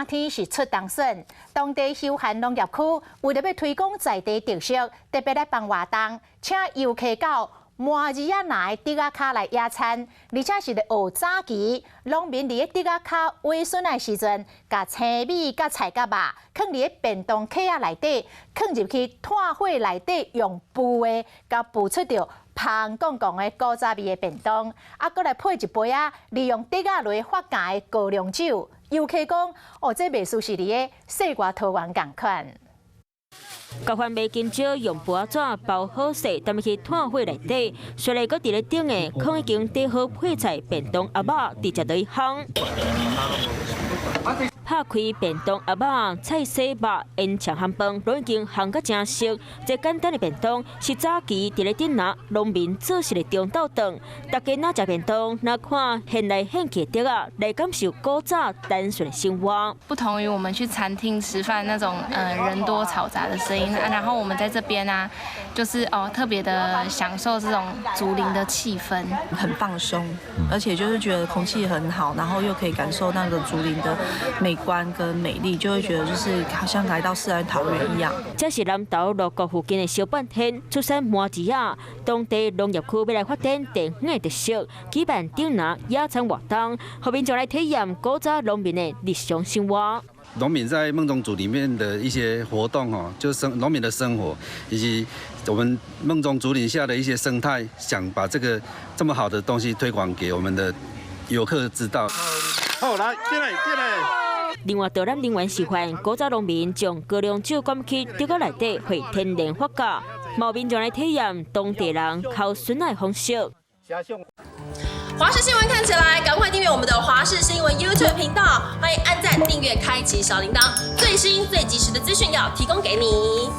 看天是出冬筍，當地休閒農業區為著欲推廣在地特色，特別來辦活動，請遊客到麻膣仔林的竹仔跤來野餐，而且是咧學早期農民佇咧竹仔跤煨筍的時陣，共青米佮菜佮肉，囥佇咧便當盒仔內底，囥入去炭火內底用孵的，共孵出著芳摃摃的古早味的便當，啊，閣來配一杯仔，利用竹仔糜發酵的高粱酒。遊客講，哦，這袂輸是佇咧世外桃源仝款。共番麥筋椒用報紙包好勢，踮去炭火內底，隨來閣佇咧頂下，囥已經炱好配菜便當盒仔，直接落去烘。拍開便當盒仔，菜洗肉、煙腸烘飯，攏已經烘甲誠熟。這簡單的便當是早期佇咧頂林農民做食的中晝頓。大家若食便當，若看現來現去的竹仔，來感受古早單純的生活。不同於我們去餐廳吃飯那種，人多吵雜的聲音，然後我們在這邊啊，就是哦特別的享受這種竹林的氣氛，很放鬆，而且就是覺得空氣很好，然後又可以感受那個竹林的美觀跟美麗，就會覺得就是好像來到世外桃源一樣。這是南投鹿谷附近的小半天出產麻膣仔，當地農業區欲來發展地方的特色，舉辦頂林野餐活動，予民眾來體驗古早農民的日常生活。農民在孟宗竹裡面的一些活動，哦，就農民的生活，以及我們孟宗竹林下的一些生態，想把這個這麼好的東西推廣給我們的遊客知道。好，來進來進來。另外，導覽人員示範古早農民將高粱酒灌去竹仔內底，予天然發酵，嘛民眾來體驗當地人剾筍仔的方式。華視新聞看起來，趕快訂閱我們的華視新聞 YouTube 頻道，歡迎按讚、訂閱、開啟小鈴鐺，最新最及時的資訊要提供給你。